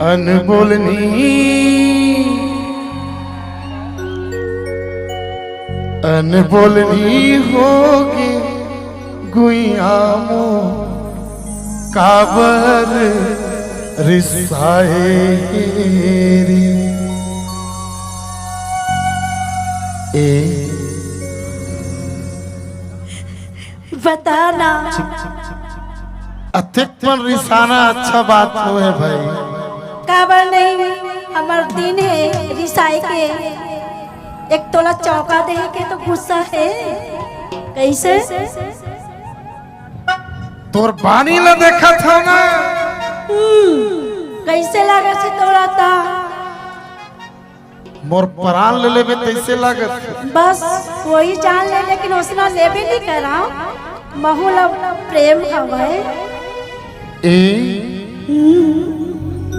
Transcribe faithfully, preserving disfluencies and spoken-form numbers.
अनबोलनी, अनबोलनी होगे गुइया मोर, काबर रिसाए रे। ए, बता ना। अतेक मन रिसाना अच्छा बात नोहे भाई। काबर नहीं, हमर दिन हे रिसाए के। एक तोला चौका देहे के तो गुस्सा हे। कइसे? तोर बानी ला देखत हव ना। हम्म, कइसे लागत हे तोला ता? मोर परान ले लेबे तइसे लागत हे। बस वही जान ले, लेकिन ओसना लेबे नहीं करा। महू ला प्रेम हवय। ए, हम्म।